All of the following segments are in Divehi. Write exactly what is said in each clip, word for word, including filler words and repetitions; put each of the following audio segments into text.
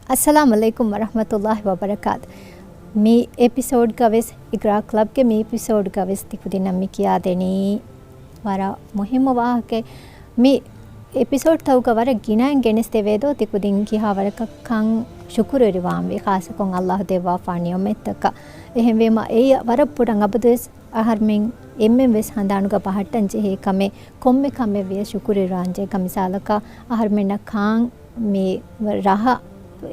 އައްސަލާމު ޢަލައިކުމް ވަރަޙްމަތުﷲި ވަބަރަކާތު. މި އެޕިސޯޑްގަ ވެސް، އިގްރާ ކްލަބްގެ މި އެޕިސޯޑްގަ ވެސް ތިކުދިންނަށް މި ކިޔާދެނީ ވަރަށް މުހިއްމު ވާހަކައެއް. މި އެޕިސޯޑްތަކުގަ ވަރަށް ގިނައިން ގެނެސްދެވޭދޯ ތިކުދިން ކިހާވަރަކަށް ކަން ޝުކުރުވެރިވާންވީ، ޚާއްޞަކޮށް ﷲ ދެއްވާފާ ނިޢުމަތްތަކަށް. އެހެންވީމަ އެއީ ވަރަށް ބޮޑަށް އަބަދުވެސް އަހަރުމެން އެންމެން ވެސް ހަނދާނުގަ ބަހައްޓަން ޖެހޭ ކަމެއް. ކޮންމެ ކަމެއް ވިޔަސް ޝުކުރުވެރިވާން ޖެހޭ ކަމެއް. މިސާލަކަށް އަހަރުމެންނަށް ކާން މި ރަހަ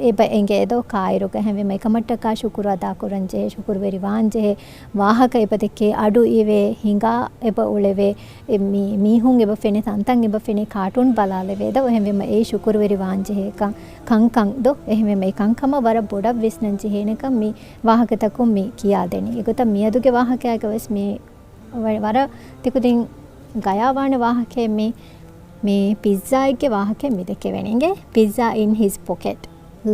އެބަ އެނގޭ ދޯ ކާއިރުގަ. އެހެންވީމަ އެކަމަށްޓަކާ ޝުކުރު އަދާކުރަން ޖެހޭ، ޝުކުރުވެރިވާން ޖެހޭ. ވާހަކަ އެބަ ދެއްކޭ، އަޑު އިވޭ، ހިނގާ އެބަ އުޅެވޭ. އެ މި މީހުން އެބަ ފެނޭ، ތަންތަން އެބަ ފެނޭ، ކާޓޫން ބަލާލެވޭ ދޯ. އެހެންވީމަ އެއީ ޝުކުރުވެރިވާން ޖެހޭ ކަން، ކަންކަން ދޯ. އެހެންވީމަ އެ ކަންކަމަށް ވަރަށް ބޮޑަށް ވިސްނަން ޖެހޭނެކަން މި ވާހަކަތަކުން މި ކިޔާދެނީ. އެގޮތަށް މިއަދުގެ ވާހަކައިގަ ވެސް މި ވަ-، ވަރަށް ތިކުދިން ގަޔާވާނެ ވާހަކައެއް މި، މި ޕިއްޒާއެއްގެ ވާހަކައެއް މި ދެކެވެނީ. އިނގޭ، Pizza in his pocket.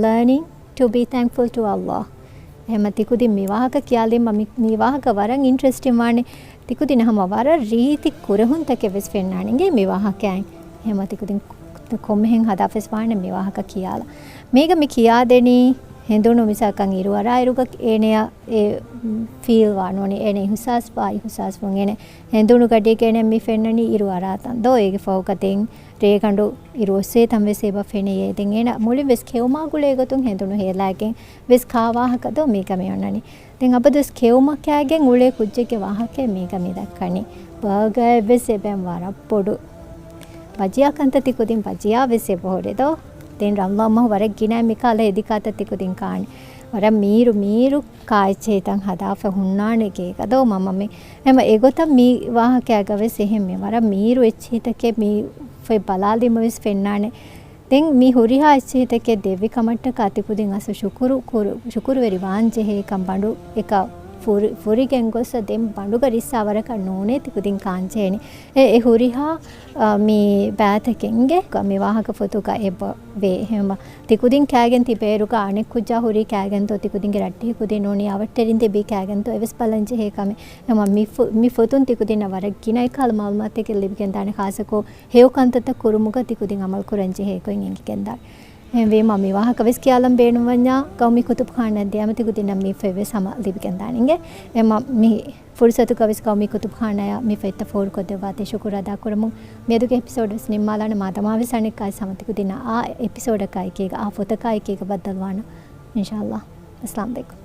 Learning to be thankful to Allah. އެހެމަ ތިކުދިން މި ވާހަކަ ކިޔާލީމަ މި، މި ވާހަކަ ވަރަށް އިންޓްރެސްޓިން ވާނެ. ތިކުދިން ހަމަ ވަރަށް ރީތި ކުރެހުންތަކެއް ވެސް ފެންނާނެ. އިނގޭ، މި ވާހަކައިން. އެހެމަ ތިކުދިން ކޮ-، ކޮންމެހެން ހަދާފަސް ވާނެ މި ވާހަކަ ކިޔާލަ. މީގަ މި ކިޔާދެނީ ހެނދުނު މިސާކަން އިރުއަރާއިރުގަ އޭނަޔަށް އެ ފީލް ވާން އެނެ އިހުސާސް ވާ، އިހުސާސް ވުން އެނެ ހެނދުނު ގަޑީގަ އެނެ މި ފެންނަނީ އިރު އަރާތަން ދޯ. އޭގެ ފަހުގަ ދެން ރޭގަނޑު އިރު އޮއްސޭތަން ވެސް އެބަ ފެނެޔޭ. ދެން އޭނަ މުޅިން ވެސް ކެއުމާ ގުޅޭ ގޮތުން ހެނދުނު ހޭލާގެން ވެސް ކާ ވާހަކަ ދޯ މީގަ މި އޮންނަނީ. ދެން އަބަދުވެސް ކެއުމަށް ކާގެން އުޅޭ ކުއްޖެއްގެ ވާހަކައެއް މީގަ މި ދައްކަނީ. ބާގާއެއް ވެސް އެބައިން ވަރަށް ބޮޑު ބަޖިޔާ ކަންތައް ތިކުދިން ބަޖިޔާ ވެސް އެބަހުރޭ ދޯ. ދެން ރަމްޟާން މަހު ވަރަށް ގިނައި މިކާލަ ހެދި ކާތައް ތިކުދިން ކާނެ. ވަރަށް މީރު މީރު ކާ އެއްޗެހިތައް ހަދާފަ ހުންނާނެ ގޭގަ ދޯ މަމަ މި. އެމަ އެގޮތަށް މި ވާހަކައިގަ ވެސް އެހެން މި ވަރަށް މީރު އެއްޗެހިތަކެއް މި ފޮތް ބަލާލީމަ ވެސް ފެންނާނެ. ދެން މި ހުރިހާ އެއްޗެހިތަކެއް ދެއްވި ކަމަށްޓަކާ ތިކުދިން އަސް ޝުކުރު ކުރު-، ޝުކުރުވެރި ވާން ޖެހޭ ކަން ބަނޑު އެކަ ފުރި-، ފުރިގެން ގޮއްސަ ދެން ބަނޑުގަ ރިއްސާ ވަރަކަށް ނޫނޭ ތިކުދިން ކާން ޖެހެނީ. އެ، އެ ހުރިހާ، އަ، މި ބައިތަކެއް އިނގޭ މި ވާހަކަ ފޮތުގަ އެބަ ވޭ. އެހެންވީމަ ތިކުދިން ކާގެން ތިބޭއިރުގަ އަނެއް ކުއްޖާ ހުރީ ކާގެންތޯ ތިކުދިންގެ ރައްޓެހި ކުދިން ނޫނީ އަވަށްޓެރިން ތިބީ ކާގެންތޯ އެވެސް ބަލަން ޖެހޭ ކަމެއް. އެހެންވީމަ މި ފޮ-، މި ފޮތުން ތިކުދިންނަށް ވަރަށް ގިނަ އެކަހަލަ މައުލޫމާތެއް ލިބިގެންދާނެ ޚާއްޞަކޮށް ހެޔޮ ކަންތައްތައް ކުރުމުގަ ތިކުދިން އަމަލުކުރަން ޖެހޭ ގޮތް އެނގިގެންދާނެ. އެހެންވީމަ މި ވާހަކަ ވެސް ކިޔާލަން ބޭނުންވަންޏާ ގައުމީ ކުތުބުޚާނާއަށް ދިޔަމަ ތިކުދިންނަށް މި ފޮތް ވެސް ހަމަ ލިބިގެންދާނެ އިނގޭ. އެމަ މި ފުރުސަތުގަ ވެސް ގައުމީ ކުތުބުޚާނާއަށް މި ފޮތްތައް ފޯރުކޮށްދެއްވާތީ ޝުކުރު އަދާކުރަމުން. މިއަދުގެ އެޕިސޯޑް ވެސް ނިންމާލާނެ. މާދަމާ ވެސް އަނެއްކާވެސް ހަމަ ތިކުދިންނަށް އާ އެޕިސޯޑަކާ އެކީގަ، އާ ފޮތަކާ އެކީގަ ބައްދަލުވާނަން އިންޝާﷲ. އައްސަލާމު ޢަލައިކުމް.